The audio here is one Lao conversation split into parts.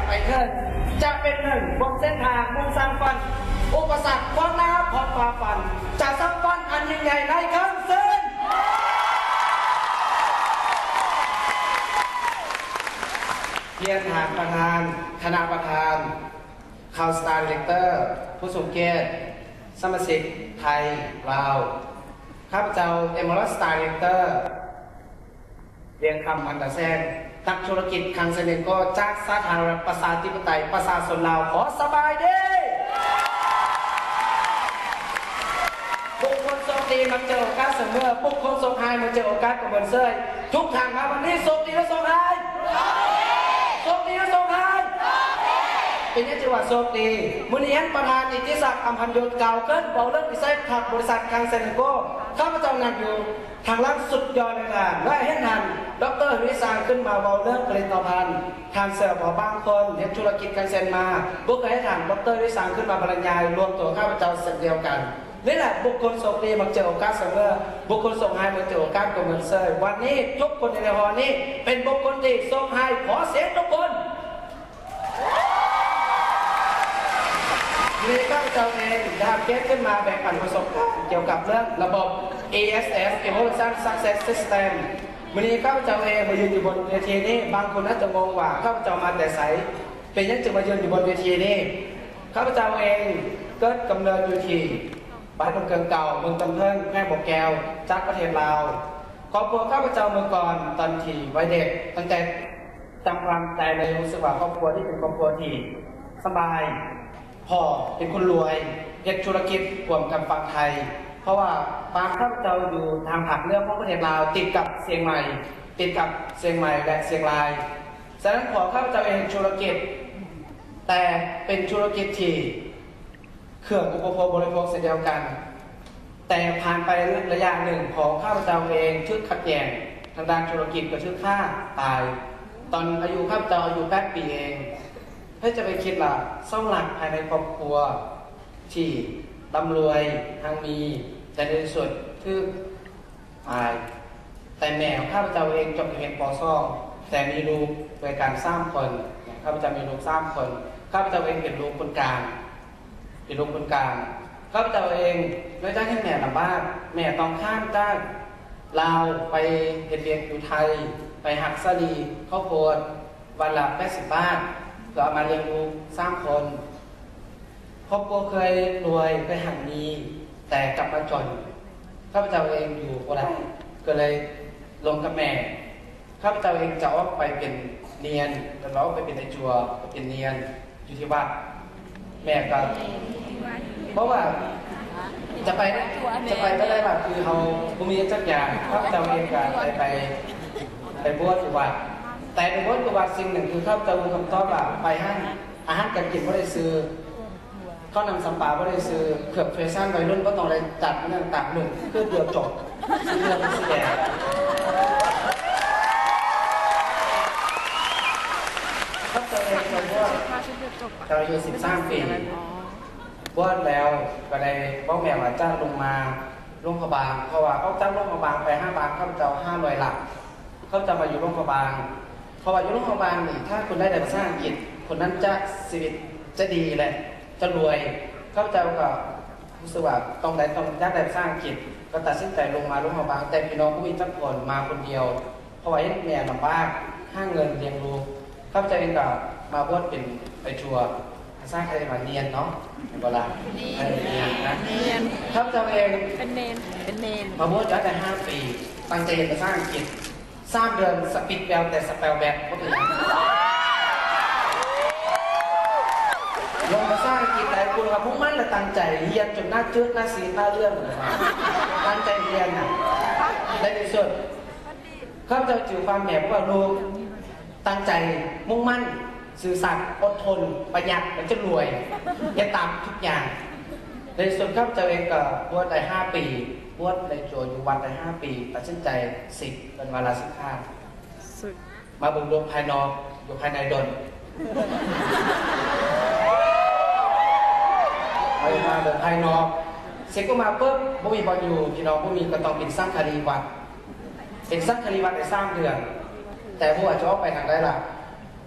ໄປເຖິງ ຈະເປັນໜຶ່ງບົນເສັ້ນທາງມຸ່ງສ້າງຝັນ ອຸປະສັກຂວາງໜ້າພ້ອມຝ່າຟັນ ຈະສ້າງຝັນອັນຍິ່ງໃຫຍ່ໃນຄັ້ງເຊີນ. ຮຽນທ່ານປະທານ, ຄະນະປະທານ, Council Director, ຜູ້ຊົງກຽດ, ສະມາຊິກໄທ, ລາວ, ຂ້າພະເຈົ້າ Emerald Director ວຽງຄຳ ພັນຕາແຊງ ນັກທຸລະກິດຄັງເຊນເອງໂກ ຈາກສາທາລະນະລັດປະຊາທິປະໄຕປະຊາຊົນລາວ ຂໍສະບາຍດີ. ບຸກຄົນໂຊກດີມັກເຈີໂອກາດສະເໝີ, ບຸກຄົນໂຊກຮ້າຍມັກເຈີໂອກາດກໍເໝີນເຊີຍ. ທຸກທ່ານມາວັນນີ້ໂຊກດີຫຼືໂຊກຮ້າຍ? ໂຊກດີຫຼືໂຊກຮ້າຍ? ເປັນຫຍັງຈຶ່ງວ່າໂຊກດີ? ມື້ນີ້ທ່ານປະທານ ອິດທິສັກ ອຳພັນຍຸດ ກ່າວເກີນເວົ້າເລື່ອງວິໄສທັດບໍລິສັດຄັງເຊນເອງໂກ. ຂ້າພະເຈົ້ານັ່ງຢູ່ ທາງຫຼັງສຸດຍອດເລີຍທ່ານ ແລະ ເຫັນທ່ານ ດອກເຕີ ວິສາງ ຂຶ້ນມາເວົ້າເລື່ອງຜະລິດຕະພັນ. ທ່ານເຊື່ອບໍ່ ບາງຄົນເຮັດທຸລະກິດຄັງເຊັນມາ ບໍ່ເຄີຍເຫັນທ່ານ ດອກເຕີ ວິສາງ ຂຶ້ນມາບັນລະຍາຍລວມໂຕຂ້າພະເຈົ້າເຊັ່ນດຽວກັນ. ນີ້ແຫຼະ ບຸກຄົນໂຊກດີມັກເຈີໂອກາດສະເໝີ, ບຸກຄົນໂຊກຮ້າຍມັກເຈີໂອກາດກໍເໝືອນເຊີຍ. ວັນນີ້ທຸກຄົນຢູ່ໃນຫໍນີ້ເປັນບຸກຄົນທີ່ໂຊກຮ້າຍ. ຂໍສຽງທຸກຄົນ. ມື້ນີ້ຂ້າພະເຈົ້າເອງໄດ້ຮັບກຽດຂຶ້ນມາແບ່ງປັນປະສົບການກ່ຽວກັບເລື່ອງລະບົບ ESS Evolution Success System. ມື້ນີ້ຂ້າພະເຈົ້າເອງມາຢືນຢູ່ບົນເວທີນີ້, ບາງຄົນອາດຈະງົງວ່າຂ້າພະເຈົ້າມາແຕ່ໃສ, ເປັນຫຍັງຈຶ່ງມາຢືນຢູ່ບົນເວທີນີ້. ຂ້າພະເຈົ້າເອງເກີດກຳເນີດຢູ່ທີ່ບ້ານດອນເກີງເກົ່າ, ເມືອງຕຳເພິງ, ແຂວງບໍ່ແກ້ວ, ຈາກປະເທດລາວ. ຄອບຄົວຂ້າພະເຈົ້າເມື່ອກ່ອນ, ຕອນທີ່ໄວເດັກ, ຕັ້ງແຕ່ ຈຳຄວາມໃຈເລີຍ, ຮູ້ສຶກວ່າຄອບຄົວນີ້ເປັນຄອບຄົວທີ່ສະບາຍ. ພໍ່ເປັນຄົນລວຍ, ເຮັດທຸລະກິດຮ່ວມກັບຝັ່ງໄທ, ເພາະວ່າບ້ານຂ້າພະເຈົ້າຢູ່ທາງພາກເໜືອຂອງປະເທດລາວ, ຕິດກັບຊຽງໃໝ່, ຕິດກັບຊຽງໃໝ່ ແລະ ຊຽງລາຍ. ສະນັ້ນ ພໍ່ຂ້າພະເຈົ້າເອງເຮັດທຸລະກິດ, ແຕ່ເປັນທຸລະກິດທີ່ ເຄື່ອງອຸປະໂພກບໍລິໂພກເຊັ່ນດຽວກັນ. ແຕ່ຜ່ານໄປໄລຍະໜຶ່ງ ພໍ່ຂ້າພະເຈົ້າເອງຖືກຂັດແຍ່ງທາງດ້ານທຸລະກິດ ກໍຖືກຂ້າຕາຍ ຕອນອາຍຸຂ້າພະເຈົ້າອາຍຸແປດປີເອງ. ໃຜຈະໄປຄິດວ່າເສົາຫຼັກພາຍໃນຄອບຄົວທີ່ລ່ຳລວຍຮັ່ງມີ ແຕ່ໃນທີ່ສຸດຖືກ ອາຍ ແຕ່ແມ່ຂອງຂ້າພະເຈົ້າເອງຈົບຮຽນ ປໍສອງ ແຕ່ມີລູກດ້ວຍກັນສາມຄົນ. ຂ້າພະເຈົ້າມີລູກສາມຄົນ. ຂ້າພະເຈົ້າເອງເປັນລູກຄົນກາງ, ເປັນລູກຄົນກາງ. ຂ້າພະເຈົ້າເອງ ນອກຈາກເຫັນແມ່ລຳບາກ, ແມ່ຕ້ອງຂ້າມຈາກລາວໄປເຮັດວຽກຢູ່ໄທ, ໄປຮັກສາລີເຂົ້າໂພດ ວັນລະແປດສິບບາດ ເພື່ອເອົາມາລ້ຽງລູກສາມຄົນ. ຄອບຄົວເຄີຍລວຍ, ເຄີຍຮັ່ງມີ, ແຕ່ກັບມາຈົນ. ຂ້າພະເຈົ້າເອງຢູ່ບໍ່ໄດ້, ກໍເລີຍລົມກັບແມ່. ຂ້າພະເຈົ້າເອງຈະອອກໄປເປັນນຽນ, ແລ້ວອອກໄປເປັນໄອຈົວ, ໄປເປັນນຽນຢູ່ທີ່ວັດ. ແມ່ກໍ ເພາະວ່າຈະໄປ, ຈະໄປບໍ່ໄດ້ວ່າ ຄືເຮົາບໍ່ມີຈັກຢ່າງ. ຂ້າພະເຈົ້າເອງກໍໄດ້ໄປ, ໄປບວດຢູ່ວັດ. ແຕ່ໄປບວດຢູ່ວັດ ສິ່ງໜຶ່ງຄືຂ້າພະເຈົ້າຮູ້ຄຳຕອບວ່າ ໄປຫັ້ນ ອາຫານການກິນບໍ່ໄດ້ຊື້, ເຂົ້ານ້ຳສຳປາບໍ່ໄດ້ຊື້, ເຄື່ອງແຟຊັນໄວລຸ້ນບໍ່ຕ້ອງໄດ້ຈັດ, ເລື່ອງຕາກໜຸ່ງຄືດຽວຈົບ, ສີເຫຼືອງ ສີແດງ. ເຈົ້າເອງເປັນພວກເຈົ້າອາຍຸສິບສາມປີ, ບວດແລ້ວກໍໄດ້ບອກແມ່ວ່າຈະລົງມາຫຼວງພະບາງ, ເພາະວ່າອອກຈາກຫຼວງພະບາງໄປຫາບ້ານຂ້າພະເຈົ້າຫ້າຮ້ອຍຫຼັກ. ເຂົາເຈົ້າມາຢູ່ຫຼວງພະບາງ, ເພາະວ່າຢູ່ຫຼວງພະບາງນີ້ ຖ້າຄົນໃດໄດ້ພາສາອັງກິດ, ຄົນນັ້ນຈະ ຊີວິດຈະດີ ແລະ ຈະລວຍ. ເຂົາເຈົ້າກໍຮູ້ສຶກວ່າຕ້ອງໄດ້, ຕ້ອງຢາກໄດ້ພາສາອັງກິດ, ກໍຕັດສິນໃຈລົງມາຫຼວງພະບາງ, ແຕ່ພີ່ນ້ອງບໍ່ມີຈັກຄົນ, ມາຄົນດຽວ, ເພາະວ່າເຫັນແມ່ລຳບາກຫາເງິນລ້ຽງລູກ. ຂ້າພະເຈົ້າເອງກໍມາບວດເປັນໄອຈົວ, ພາສາໄທວ່າເນນເນາະ, ແມ່ນບໍ່ລະ? ເນນ. ເອີ ເນນນະ. ເນນ. ຂ້າພະເຈົ້າເອງ ເປັນເນນ, ເປັນເນນ. ມາບວດໄດ້ຫ້າປີ, ຕັ້ງໃຈຮຽນພາສາອັງກິດ. ສາມເດືອນ ສະປິດແບວ ແຕ່ສະເປວແບັກບໍ່ເປັນຫຍັງ. ລົງພາສາອັງກິດໄດ້ ຄູກໍມຸ່ງໝັ້ນ ແລະ ຕັ້ງໃຈຮຽນຈົນໜ້າຈືດ ໜ້າຊີດ ໜ້າເຫຼືອງ, ຕັ້ງໃຈຮຽນນະ. ໃນທີ່ສຸດ ຂ້າພະເຈົ້າຈື່ຄວາມແມ່ບອກວ່າ ລູກຕັ້ງໃຈ, ມຸ່ງໝັ້ນ, ຊື່ສັດ, ອົດທົນ, ປະຢັດ ແລະ ຈະລວຍ, ເຮັດຕາມທຸກຢ່າງ. ໃນທີ່ສຸດ ຂ້າພະເຈົ້າເອງກໍບວດໄດ້ຫ້າປີ, ບວດໄດ້ໂຈຢູ່ວັດໄດ້ຫ້າປີ, ຕັດສິນໃຈສິກ ເອີ້ນວ່າລາສິກຂາ. ມາເບິ່ງໂລກພາຍນອກ, ຢູ່ພາຍໃນດົນ. ມາເບິ່ງພາຍນອກ, ເສັກອອກມາປຶບ ບໍ່ມີບ່ອນຢູ່, ພີ່ນ້ອງບໍ່ມີ, ກໍຕ້ອງເປັນສັງຄະລີວັດ. ເປັນສັງຄະລີວັດໄດ້ສາມເດືອນ, ແຕ່ບໍ່ຮູ້ວ່າຈະອອກໄປທາງໃດລະ.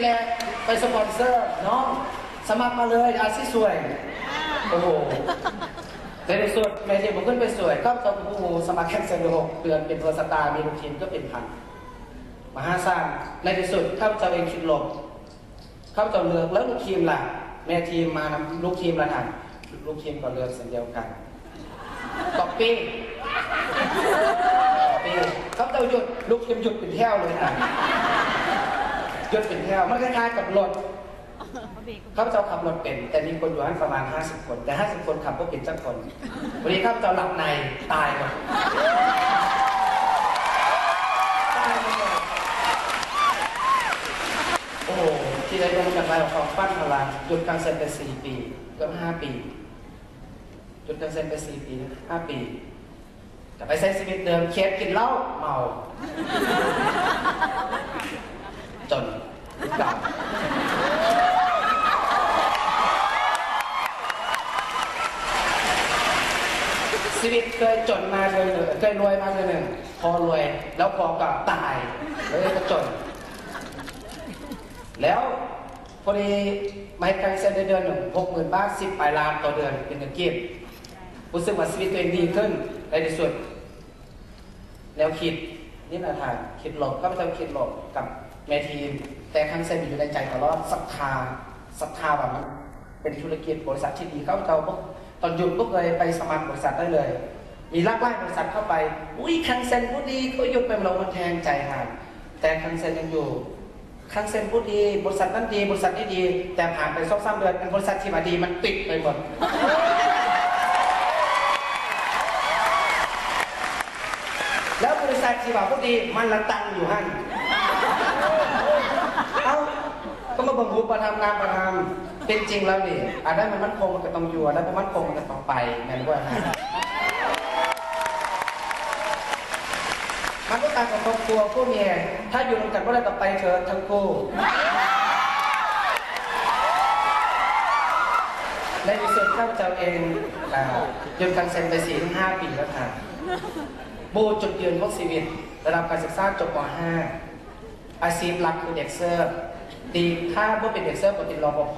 ແຫຼະ ໄປສະປອນເຊີນ້ອງ ສະໝັກມາເລີຍ ອາຊິຊ່ວຍ. ໂອ້ໂຫ ໃນທີ່ສຸດແມ່ທີມບໍ່ຂຶ້ນໄປຊ່ວຍ ເຂົາເຈົ້າຜູ້ສະໝັກແຂ່ງເຊັນຢູ່ຫົກເດືອນ ເປັນເວີສະຕາ ມີລູກທີມເກືອບເປັນພັນ ມະຫາສານ. ໃນທີ່ສຸດເຂົາເຈົ້າເອງຄິດລົບ ເຂົາເຈົ້າເລືອກແລ້ວລູກທີມລະ ແມ່ທີມມານຳລູກທີມລະ ທ່ານ ລູກທີມກໍເລືອກເຊັ່ນດຽວກັນ. ກັອບປີ້ ກັອບປີ້ ເຂົາເຈົ້າຢຸດ ລູກທີມຢຸດເປັນແຖວເລີຍນະ ຢຸດເປັນແຖວ. ມັນຄ້າຍໆກັບລົດ ເຂົາເຈົ້າຂັບລົດເປັນ ແຕ່ມີຄົນຢູ່ຫັ້ນປະມານຫ້າສິບຄົນ ແຕ່ຫ້າສິບຄົນຂັບບໍ່ເປັນຈັກຄົນ. ບາດນີ້ເຂົາເຈົ້າຫຼັບໃນ ຕາຍໝົດ ຕາຍໝົດເລີຍ. ໂອ້ໂຫ ທີ່ໄດ້ລົງຈາກໄລຂອງຝັນຂອງລາວ ຢຸດການແຂ່ງເຊັນໄປສີ່ປີ ເກືອບຫ້າປີ ຢຸດການແຂ່ງເຊັນໄປສີ່ປີ ຫ້າປີ ກະໄປໃຊ້ຊີວິດເດີມ ຄຽດ ກິນເຫຼົ້າ ເມົາ ຈົນຄືເກົ່າ. ຊີວິດເຄີຍຈົນມາເທື່ອໜຶ່ງ ເຄີຍລວຍມາເທື່ອໜຶ່ງ ພໍລວຍ ແລ້ວພໍກໍຕາຍ ເລີຍກໍຈົນ. ແລ້ວພໍດີມາເຮັດການແຂ່ງເຊັນໄດ້ເດືອນໜຶ່ງ ຫົກໝື່ນບາດ ສິບປາຍລ້ານຕໍ່ເດືອນ ເປັນເງິນກີບ. ຮູ້ສຶກວ່າຊີວິດຕົວເອງດີຂຶ້ນໃນທີ່ສຸດ. ແນວຄິດນີ້ນະທ່ານ ຄິດລົບ ຂ້າພະເຈົ້າຄິດລົບກັບແມ່ທີມ ແຕ່ຄັງເຊັນຢູ່ໃນໃຈຕະຫຼອດ ສັດທາ ສັດທາວ່າມັນເປັນທຸລະກິດ ບໍລິສັດທີ່ດີ. ຂ້າພະເຈົ້າບໍ່ ຕອນຢຸດບໍ່ເຄີຍໄປສະໝັກບໍລິສັດໃດເລີຍ ມີຫຼາກຫຼາຍບໍລິສັດເຂົ້າໄປ ອຸ້ຍ ຄັງເຊັນຜູ້ດີ ກໍຢຸດໄປ ມັນແທງໃຈທ່ານ ແຕ່ຄັງເຊັນຍັງຢູ່. ຄັງເຊັນຜູ້ດີ ບໍລິສັດນັ້ນດີ ບໍລິສັດນີ້ດີ ແຕ່ຜ່ານໄປສອງສາມເດືອນ ອັນບໍລິສັດທີ່ວ່າດີມັນປິດໄປໝົດ. ແລ້ວບໍລິສັດທີ່ວ່າບໍ່ດີມັນລະຕັ້ງຢູ່ຫັ້ນ. ເອົ້າ ກໍມາເບິ່ງຮູບປະທຳນາມປະທຳ ເປັນຈິງແລ້ວນີ້ ອັນໃດມັນໝັ້ນຄົງມັນກໍຕ້ອງຢູ່ ອັນໃດບໍ່ໝັ້ນຄົງມັນກໍຕ້ອງໄປ ແມ່ນບໍ່? ມັນບໍ່ຕ່າງກັບຄອບຄົວຜູ້ເມຍ ຖ້າຢູ່ນຳກັນບໍ່ໄດ້ກໍໄປເທີດທັງຄູ່. ໃນທີ່ສຸດຂ້າພະເຈົ້າເອງ ອ່າ ຢຸດການແຂ່ງເຊັນໄປສີ່ເຖິງຫ້າປີແລ້ວທ່ານ. ບູດຈຸດຢືນຂອງຊີວິດ ລະດັບການສຶກສາຈົບ ມ.ຫ້າ ອາຊີບຫຼັກຄືແດນເຊີ ຕິ ຖ້າບໍ່ເປັນແດນເຊີກໍຕິດ ລປພ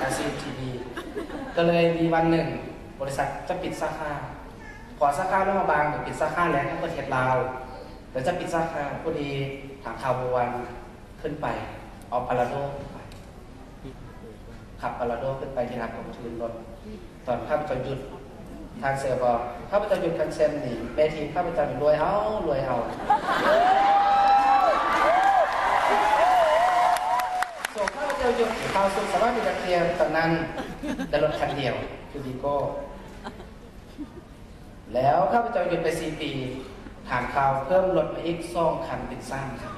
ອາຊີບທີ່ດີ. ກໍເລີຍມີວັນໜຶ່ງ ບໍລິສັດຈະປິດສາຂາ ເພາະສາຂາຫຼວງພະບາງເປັນສາຂາແລກຂອງປະເທດລາວ ແລ້ວຈະປິດສາຂາ. ພໍດີທາງຂ່າວບໍ່ວັນຂຶ້ນໄປ ເອົາປາລາໂດຂຶ້ນໄປ ຂັບປາລາໂດຂຶ້ນໄປທີ່ຮັບຂອງທຶນລົດ. ຕອນຂ້າພະເຈົ້າຢຸດ ທ່ານເຊື່ອບໍ່? ຂ້າພະເຈົ້າຢຸດຄັງເຊັນນີ້ ແມ່ທີມຂ້າພະເຈົ້ານີ້ລວຍເອົາ ລວຍເອົາ. ໂຊ ຂ້າພະເຈົ້າຢຸດ ຂ່າວສຸກສະບາຍດີກະເກມຕອນນັ້ນ ແຕ່ລົດຄັນດຽວ ຄືວີໂກ້. ແລ້ວຂ້າພະເຈົ້າຢຸດໄປສີ່ປີ ຖາມຂ່າວເພີ່ມລົດມາອີກສອງຄັນເປັນສາມຄັນ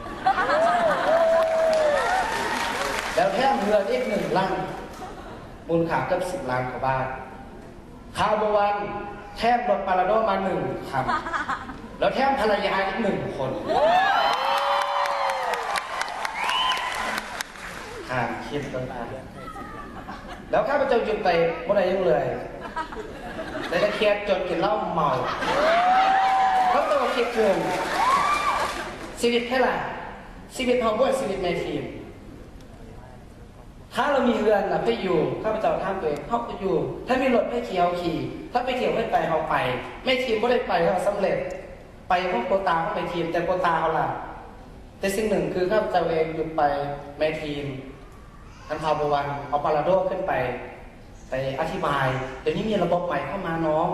ແລ້ວແຖມເຮືອນອີກໜຶ່ງຫຼັງ ມູນຄ່າເກືອບສິບລ້ານກວ່າບາດ. ຂ່າວບໍ່ວັນແຖມລົດປາລາໂດມາໜຶ່ງຄັນ ແລ້ວແຖມພັນລະຍາອີກໜຶ່ງຄົນ. ທ່ານຄິດເບິ່ງທ່ານ ແລ້ວຂ້າພະເຈົ້າຢຸດໄປບໍ່ໄດ້ຫຍັງເລີຍ ໄດ້ແຕ່ຄຽດຈົນກິນເຫຼົ້າເມົາ. ເຮົາຕ້ອງຄິດເຖິງຊີວິດໃຜລະ ຊີວິດເຮົາບໍ່ ຊີວິດແມ່ທີມ. ຖ້າເຮົາມີເຮືອນລະໄປຢູ່ ຂ້າພະເຈົ້າຖາມຕົວເອງ ເຮົາກໍຢູ່ ຖ້າມີລົດໃຜຂີ່ ເຮົາຂີ່ ຖ້າໄປທ່ຽວໃຜໄປ ເຮົາໄປ. ແມ່ທີມບໍ່ໄດ້ໄປ ເຮົາສຳເລັດ ໄປຂອງໂກຕາຂອງແມ່ທີມ ແຕ່ໂກຕາເຮົາລະ. ແຕ່ສິ່ງໜຶ່ງຄືຂ້າພະເຈົ້າເອງຢຸດໄປ ແມ່ທີມ ຄັນຂ່າວບໍ່ວັນ ເອົາປາລາໂດຂຶ້ນໄປ ໄປອະທິບາຍ ດຽວນີ້ມີລະບົບໃໝ່ເຂົ້າມານ້ອງ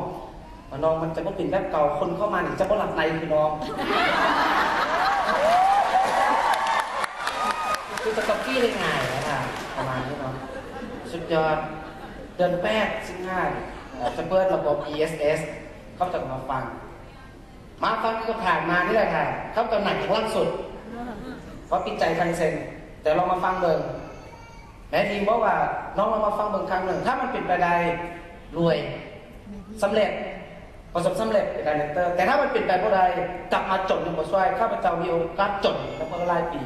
ວ່ານ້ອງມັນຈະບໍ່ເປັນແບບເກົ່າ ຄົນເຂົ້າມານີ້ຈະບໍ່ຫຼັບໃນຄືນ້ອງ ຄືຈະກັອບປີ້ໄດ້ງ່າຍນະ ປະມານນີ້ເນາະ. ສຸດຍອດ ເດືອນແປດ ສິງຫາ ຈະເປີດລະບົບ ອີ ເອສ ເອສ ເຂົາເຈົ້າກໍມາຟັງ ມາຟັງຄືຜ່ານມານີ້ແຫຼະທ່ານ ເຂົາເຈົ້ານັ່ງຂ້າງຫຼັງສຸດ ເພາະປິດໃຈຄັງເຊັນ. ແຕ່ລອງມາຟັງເບິ່ງ ແມ່ທີມບອກວ່າ ລອງ ລອງມາຟັງເບິ່ງຄັ້ງໜຶ່ງ ຖ້າມັນເປັນໄປໄດ້ ລວຍ ສຳເລັດ ປະສົບສຳເລັດເປັນໄດເລັກເຕີ ແຕ່ຖ້າມັນເປັນໄປບໍ່ໄດ້ ກັບມາຈົນຍັງບໍ່ຊ່ວຍ. ຂ້າພະເຈົ້າມີໂອກາດຈົນມາເມື່ອຫຼາຍປີ